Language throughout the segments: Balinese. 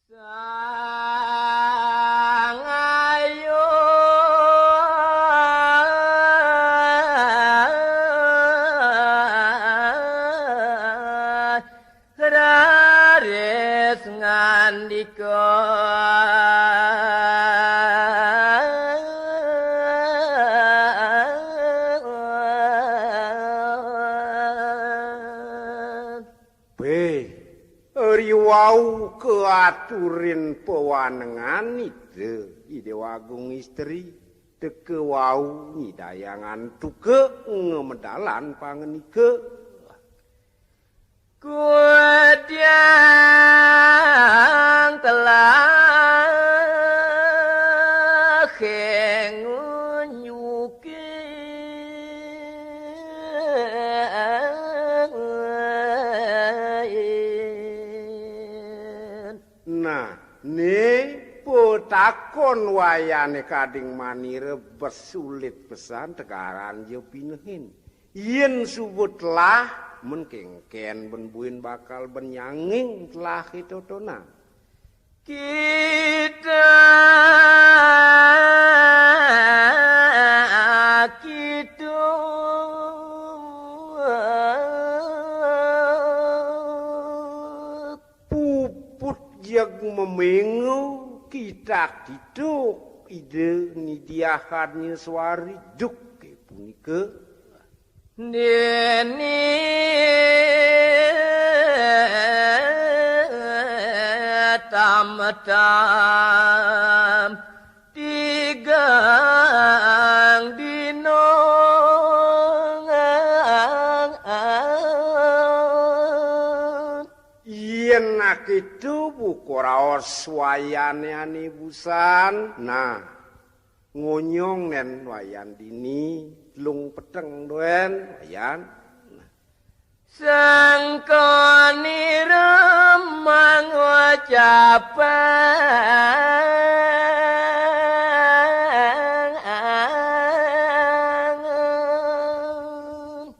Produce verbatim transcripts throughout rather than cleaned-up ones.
Sang ayu raris ngandika. Pe, riwau kaaturin pawanengan Ida, I Déwa Agung Istri, teka wau nyidayang antuka ngamedalan pangenika. Kudiang telah ngunyukin. Nah, né patakon wayahné kading manira besulit pesan tegaran ja pinehin. Yén suba telah, men kénkén ben buin bakal ben nyanging telah ké totonan. Kita kitu puput jeg memengu kita kitu Ida nidiahannya suari duk ké punika. Dini tam-tam tigang dino. Yén akitu buka raos wayané ané busan. Nah, ngonyong nén wayan dini, telung peteng dogén wayan. Sangkanira mangucapan.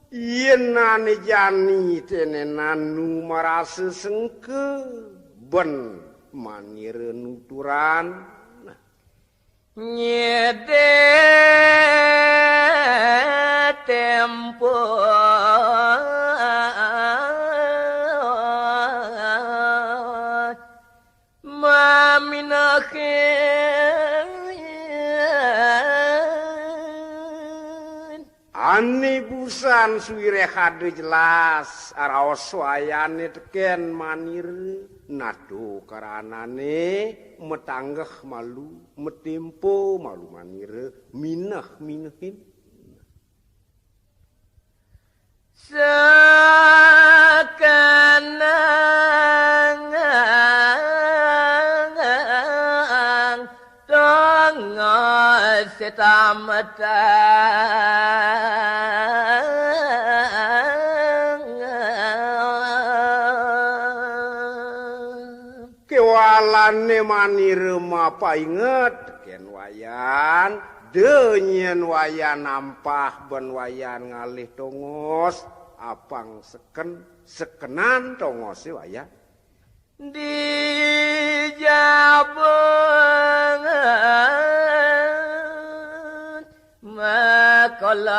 Yén ané jani tenenan nu marasa sengka, ben manira nuturan. Nyidé tempo maminahin. Ané busan suwiréh ada jelas, raos wayané tekén manira, nado karanané matanggeh malu, matémpo malu manira, mineh-minehin. Sakanang tongos tamatang. Kéwalané manira mapainget, tekén wayan, da nyén wayan ampah ben wayan ngalih tongos, apang seken, sekenan tongosé wayan. Dijabengan makolam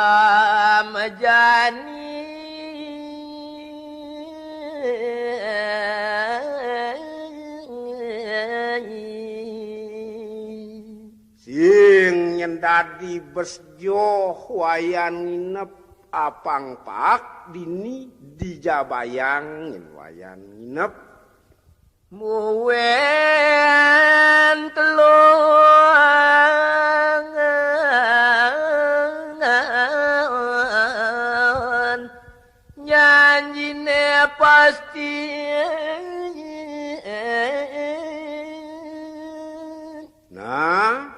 jani. Sing nyén dadi bes joh wayan nginep, apang paek dini dijabayang nyén wayan nginep. Muwin telungan janjiné pasti. Nah,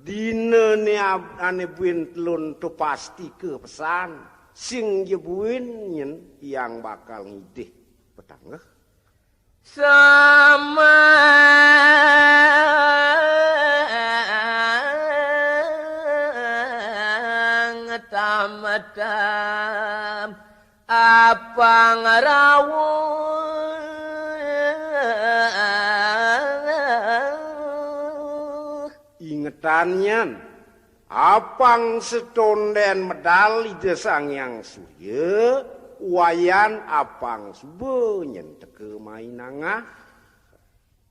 dinané ab-, ané buin telun to pastika pesan, sing ja buin nyén Hyang bakal ngidih patanggeh. Samang tametam apang rawuh. Sanyan, apang setondén medal Ida Sang Hyang Surya, Wayan apang suba nyenteka mai nangah.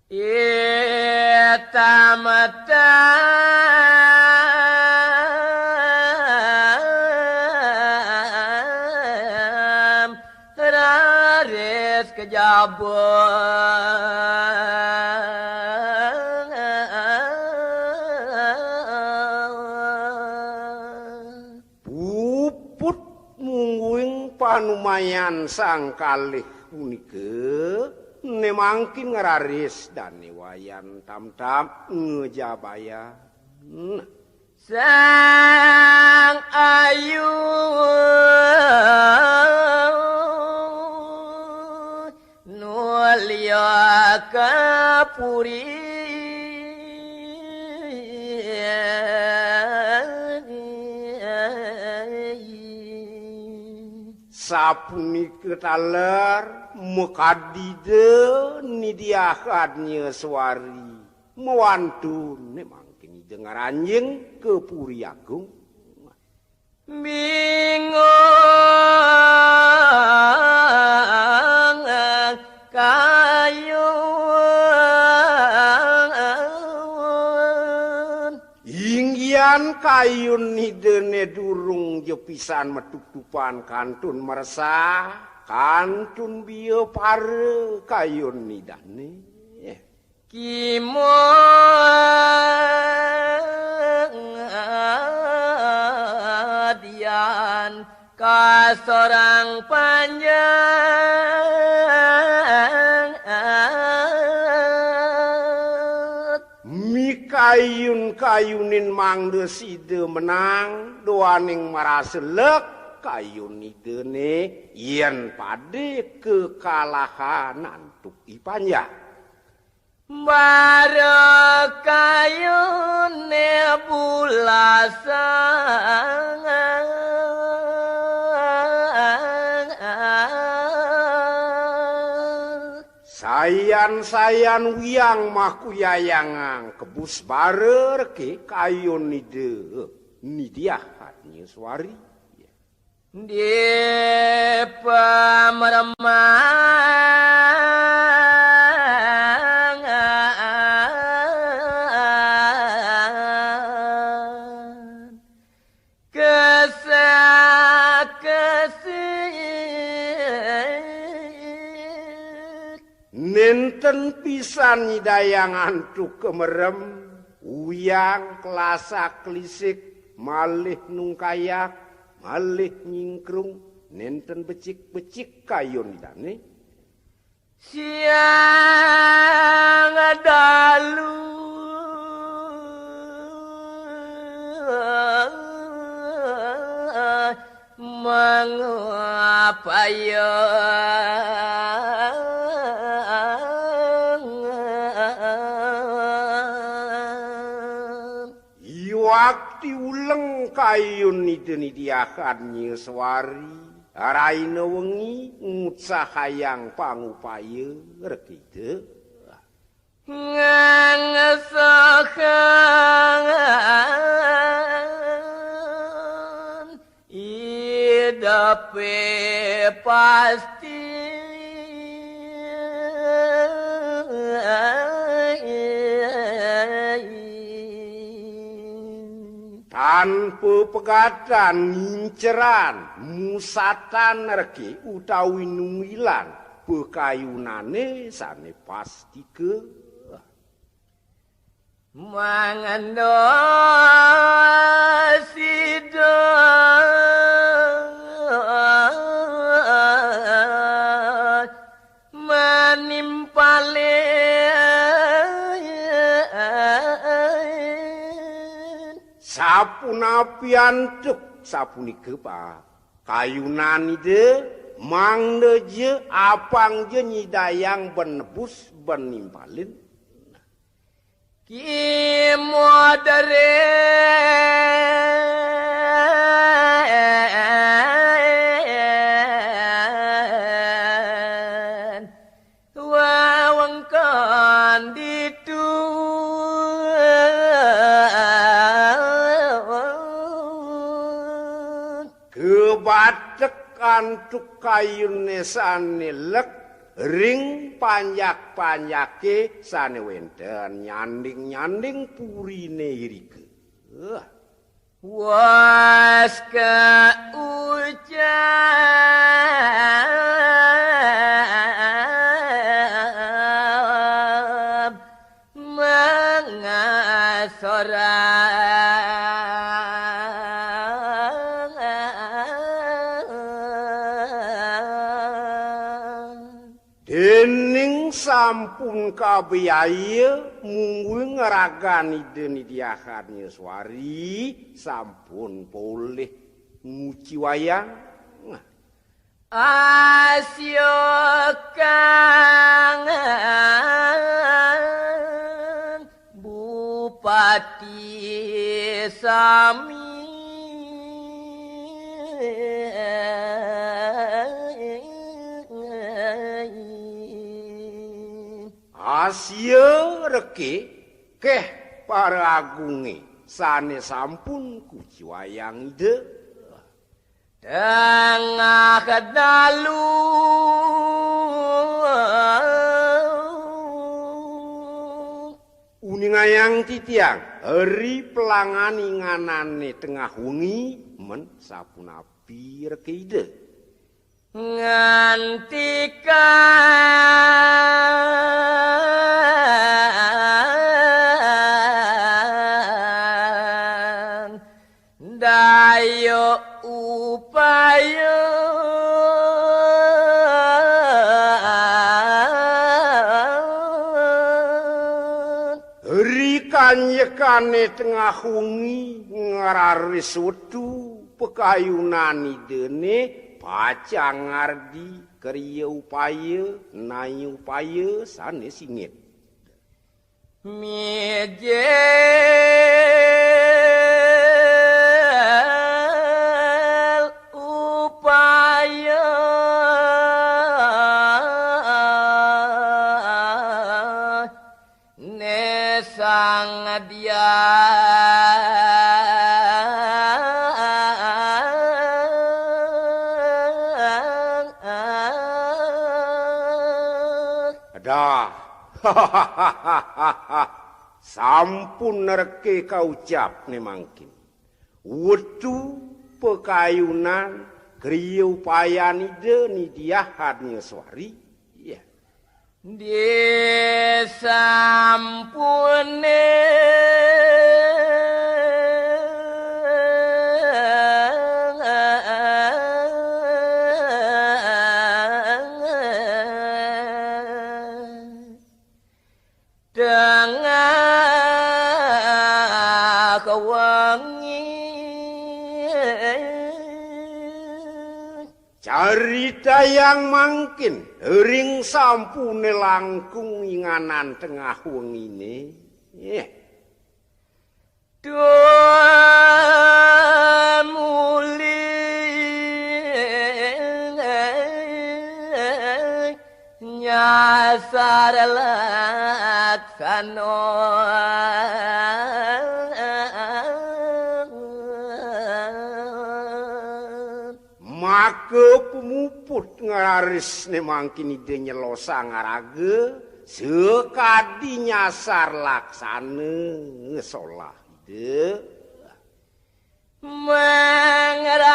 Itametam raris kejaba. Puput mungguing panumayan sang kalih punika, né mangkin ngraris Dané Wayan Tamtam ngejabayan. Sang Ayu nulya ka puri. Sapunika taler makadi Ida Ni Diah Adnyaswari mawantun né mangkin Ida ngranjing ka Puri Agung. Bingung kayun. Inggihan kayun Idané durung ja pisan matutupan kantun mersah, kantun bia para kayun Idané. Kimodian kasorang panjang. Mikayun-kayunin mangda sida menang, duaning marasa lek kayun Idané yén pada kakalahan antuk I Panjang. Bara kayuné bulasang. Sayan-sayan wiang makuyayangang kebus bara reke kayun Ida Ni Diah Adnyaswari. Di pameremang kesak-kesik. Nénten pisan nyidayang antuk kamerem, uyang, klasak-klisik, malih nungkayak, malih nyingkrung, nénten becik-becik kayun Idané. Siang dalu mangapayang. Iwakti uleng kayun Ida Ni Diah Adnyaswari, raina wengi ngutsahayang pangupaya reke Ida. Ngangsohang idepé pasti. Tanpa pegatan, nginceran, musatan reke utawi nunggilan pakayunané sané pastika. Manganda sida manimpalin. Sapunapi antuk sapunika, Pak. Kayunan Ida, mangda ja apang ja nyidayang ben nebus, ben nimpalin. Kimoderen wewengkon ditu. Antuk kayune sane lek ring panjak-panjake sane wenten nyanding-nyanding purine irika. Eh. Was kaucap mangasorang. Dening sampun kabiaya mungguing ragan Ida Nidiahadnya Suari sampun polih nguci wayang. Asya kang bupati sami. Asya reke keh para agunge sane sampun kuciwayang Ida. Tengah dalu uningayang titiang ri pelangan inganane tengah wengi men sapunapi reke Ida. Ngantikan daya upaya. Ri kanjekane tengah wengi ngraris wetu, pakayunan Idane pacang ngardi kriya upaya, nai upaya sane singit. Mijil upaya ne Sang Hyang. Adah. Sampun reke kaucap ne mangkin. Wetu, pakayunan, kriya upayan Ida Nidiahadnya Suari. Ya. Disampune tengah wengi. Caritayang mangkin ring sampune langkung inganan tengah wengine. Eh. Tumuli nyasar laksana. Maka pamuput ngraris ne mangkin Ida nyelosang raga, sakadi nyasar laksana solah Ida. Mangraga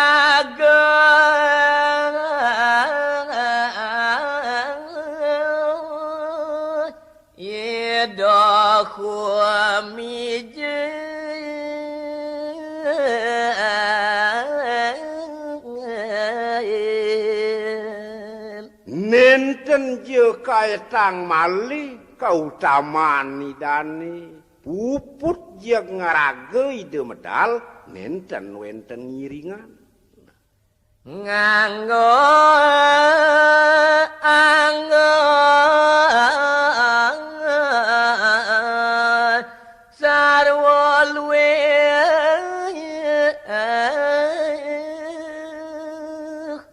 Ida kumijil. Nenten ja kaetang malih kautaman Idane. Puput ja ngraga Ida medal, nenten wenten ngiringan. Nganggo anggo sarwa luwih.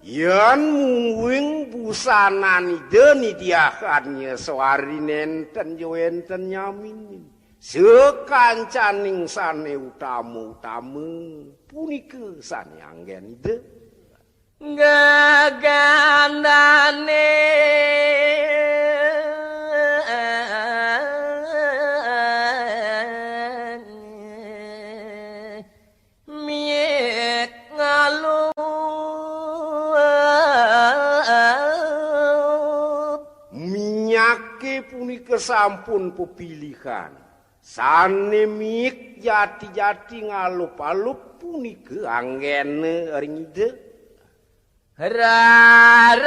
Yan mungguing busanan Ida Nidiahadnya Suari nenten ja wenten nyaminin. Sakancaning sane utama-utama punika sane anggen Ida. Gegandane mik ngalup. Minyake punika sampun pepilihan. Sane mik jati-jati ngalup-alup punika anggene ring Ida. Rarapan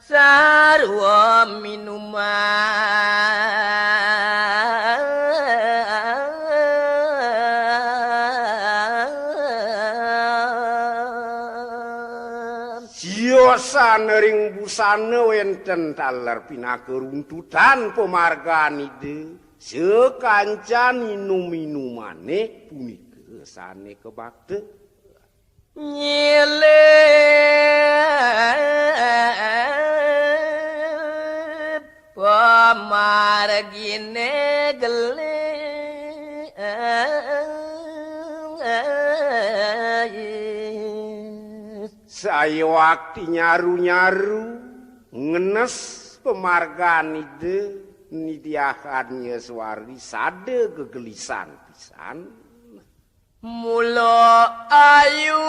sarwa minuman. Siosan ring busana wenten taler pinaka runtutan pamargan Ida. Sakancan inum-inumane punika sane kabakta. Nyilip pamargine gelis. Sayuwakti nyaru-nyaru ngenes pamargan Ida, Nidya Kadnyaswari sada gegelisan pisan. Mula ayu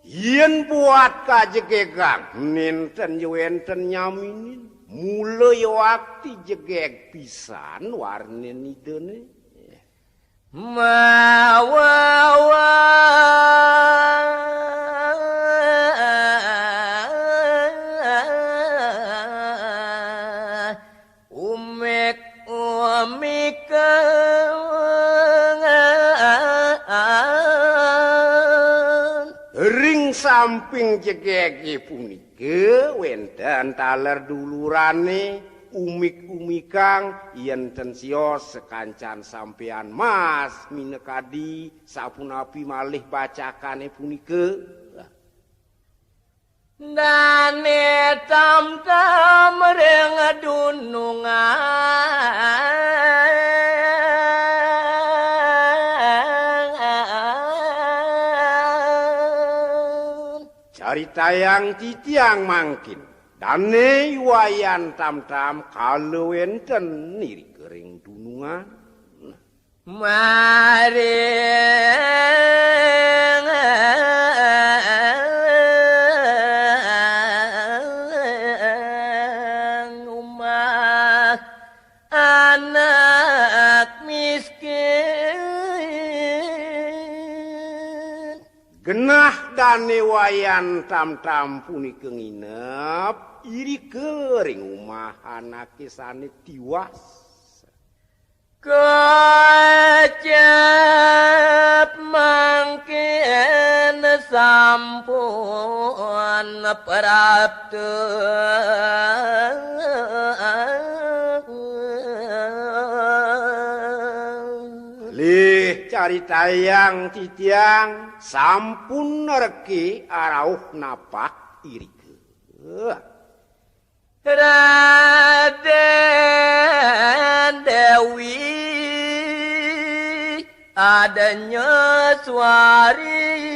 yen buat kajegegang nenten wenten nyaminin. Mula yuwakti jegeg pisan warnen Idane. Mawawa umik-umikan. Ring samping jegege punika wenten taler dulurane umik-umikang, yen ten sios sakancan sampean mas minakadi sapunapi malih bacakane punika. Dane tamtam ring dunungan. Caritayang titiang mangkin, dane Wayan Tamtam kala wenten irika ring dunungan. Maring umah anak miskin. Genah dane Wayan Tamtam punika nginep irika ring umah anake sane tiwas. Kecap mangkin sampun prapta. Lih caritayang titiang sampun reke arauh napak irika. Raden Dewi adanya suari.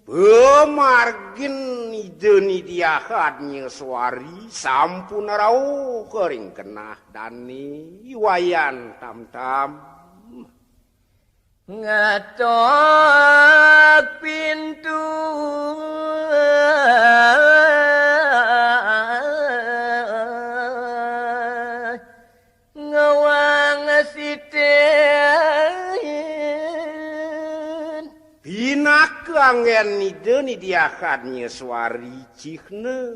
Pamargin Ida Nidya Kadnya Suari sampun rauh ring genah dane Wayan Tamtam. Ngetok pintu ngawang sitin. Pinaka anggen Ida Nidya Kadnya Suari cihna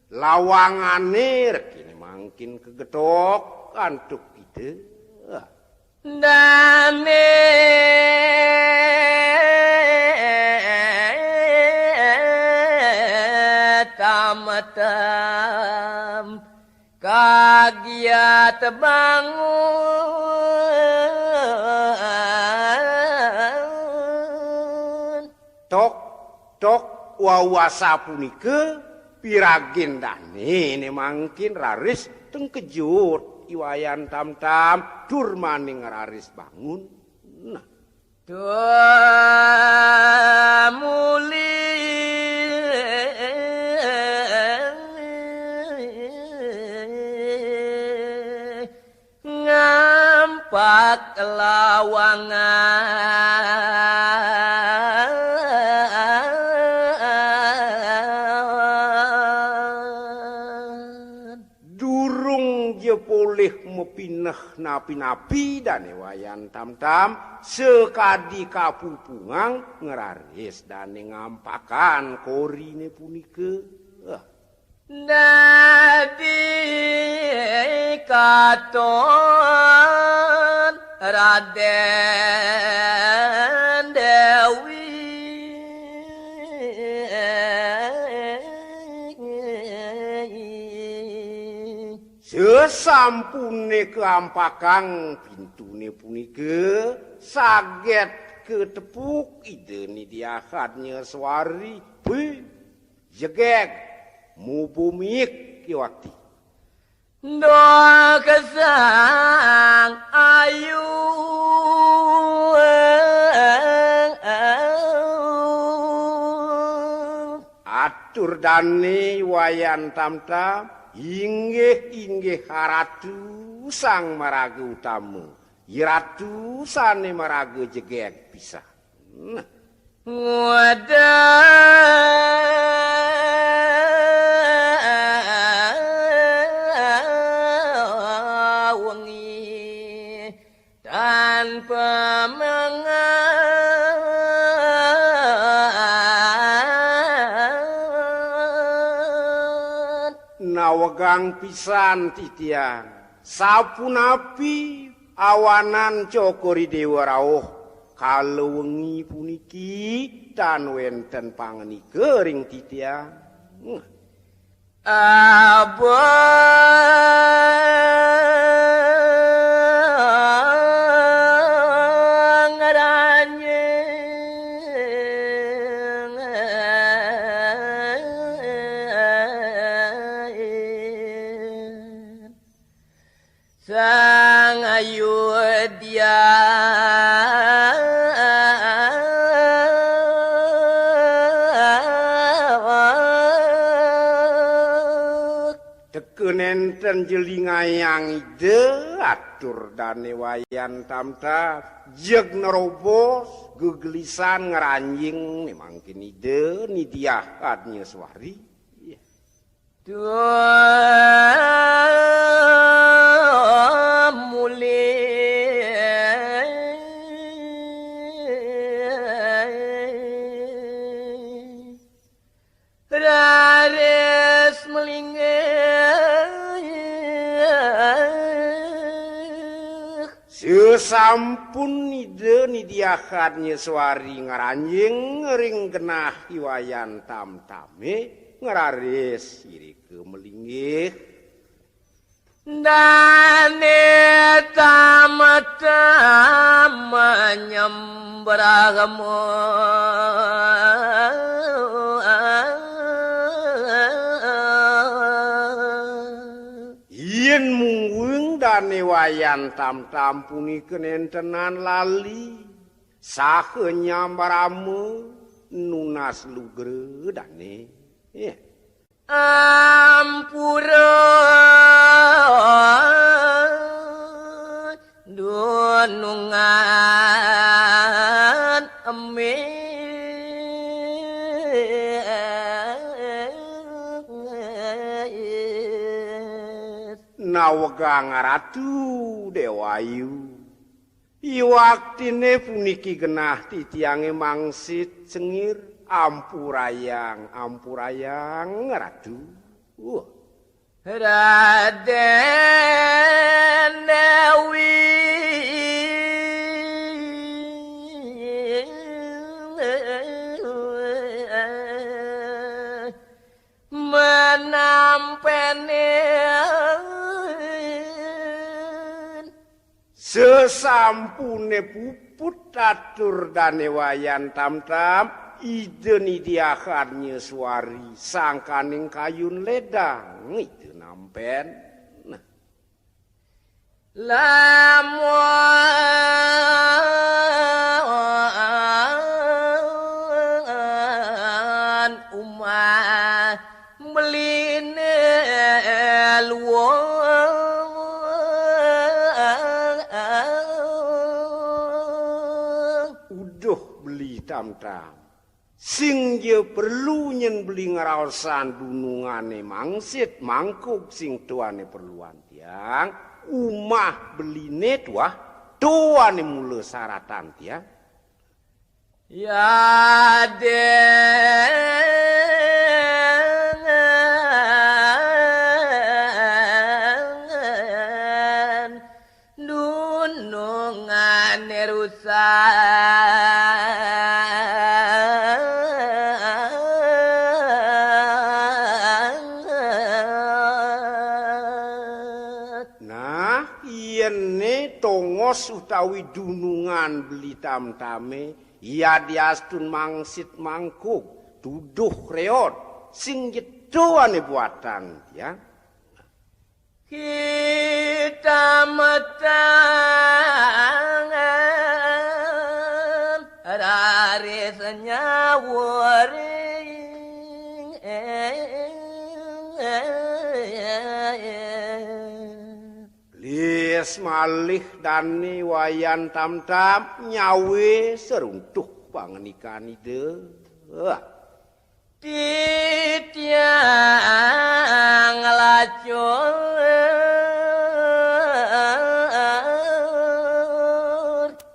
lawangane rekene mangkin kagetok antuk Ida. Dane Tamtam kagiat bangun. tok, tok, wau asapunika piragin dané né mangkin raris tengkejut I Wayan Tamtam tur maning raris bangun. Nah. Tumuli ngampak lawangan. Durung ja polih mapineh napi-napi Dané Wayan Tamtam, sakadi kapupungang ngraris dané ngampakan koriné punika. Dadi katon Radén Déwi. Sasampuné kaampakang pintuné punika, saget katepuk Ida Ni Diah Adnyaswari. Bih, jegég, mubu miik iwakti. Duh Sang Ayu. Atur dané Wayan Tamtam, inggih, inggih Ratu Sang Maraga Utama, I Ratu sané maraga jegég pisan. Nah. Nguda wengi tanpa mangan. Nawegang pisan titiang, sapunapi awanan Cokor I Déwa rauh kala wengi puniki tan wénten pangandika ring titiang. Abang ranjing. Sang Ayodya. Teka nénten jelingayang Ida, atur Dané Wayan Tamtam, jeg nerobos, gegelisan ngranjing né mangkin Ida Ni Diah Adnyaswari. Tumuli raris malinggih. Sasampun Ida Ni Diah Adnyaswari ngranjing ring genah I Wayan Tamtamé, ngraris irika malinggih. Dané Tamtam nyembrah. Yén mungguing Dané Wayan Tamtam punika néntenan lali saha nyambrama nunas lugra dané. Ampura dunungan emih. Nawegang Ratu Déwa Ayu. Iwaktiné puniki genah titiangé mangsit cengir, ampurayang, ampurayang, Ratu. Wah. Radén Déwi. Menampénin. Sasampuné puput atur Dané Wayan Tamtam, Ida nidiakan nyasuari sangkaning kayun ledang, ida nampen. Nah. Lamun umah beline luwung. Uduh beli tamtam. Sing ja perlu nyen beli ngraosan dunungane mangsit mangkug sing tuane perluan tiang, umah beline tuah, tuane mula saratan tiang. Ya dengan dunungane rusak. Nah, yen ne tongos utawi dunungan beli tamtame, yadiastun mangsit mangkug, tuduh reot, sing jetuane buatan tiang. Kita metang raris nyawering. Lis malih dane Wayan Tamtam nyawe seruntuh pangenikan Ida. Titiang lacur.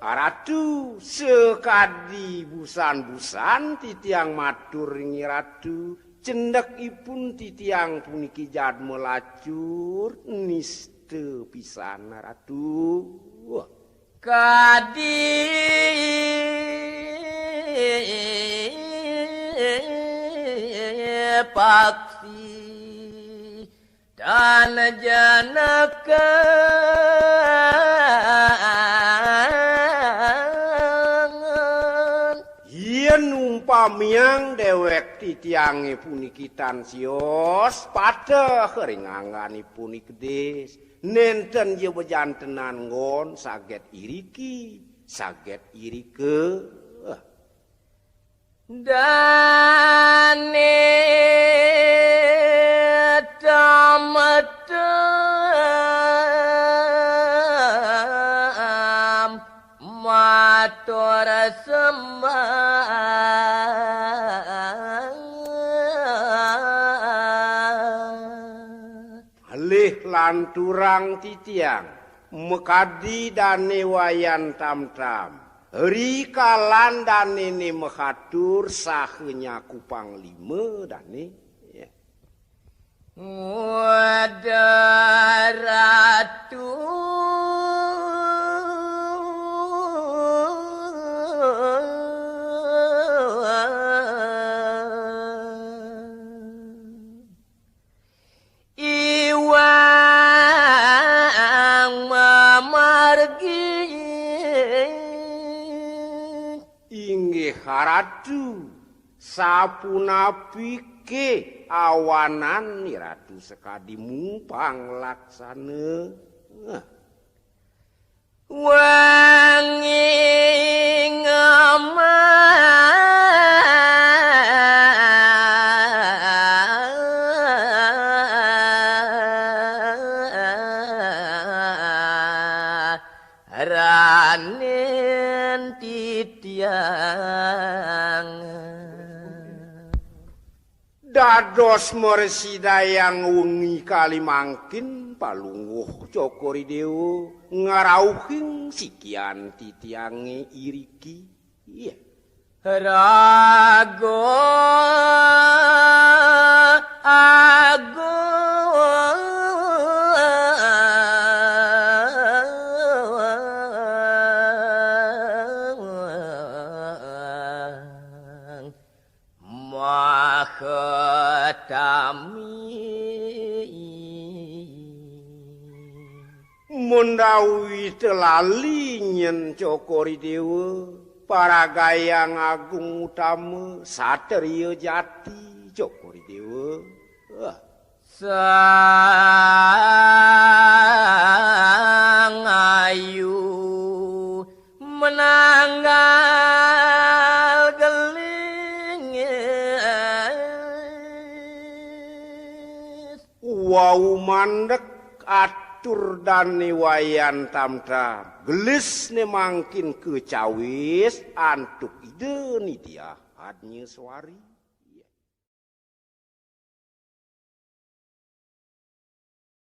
Ratu, sekadi busan-busan titiang matur ring Ratu, cendekipun titiang puniki jadma lacur, nista pisan Ratu. Kadi paksi tan janaka. Yen umpamiang dewek titiange puniki tan sios, pateh ring angganipun I Kedis. Nenten ja bejantenan nggon saget iriki, saget irika. Dane tametem matur sembah. Alih lanturang titiang, makadi dane Wayan Tamtam, rikalan danene makatur saha nyakupang lima dane. Ya. Nguda Ratu. Iwang mamargi. Inggih Ratu, sapunapike awanan Ratu sakadi mupang laksana? Wanging ranen titiang. Dados mrasidayang wengi kali mangkin Palungguh Cokor I Dewa ngrauhing sikian titiange iriki. Iya. Raga agung. Mahatami. Mendawi telali nyen Cokor I Dewa, Paragayang agung utama, satria jati, cokor i dewa. Ah. Sang Ayu menanggal geling. Wau mandek atur dane Wayan Tamtram. Gelis ne mangkin kecawis antuk Ida Nitya Adnya Suari.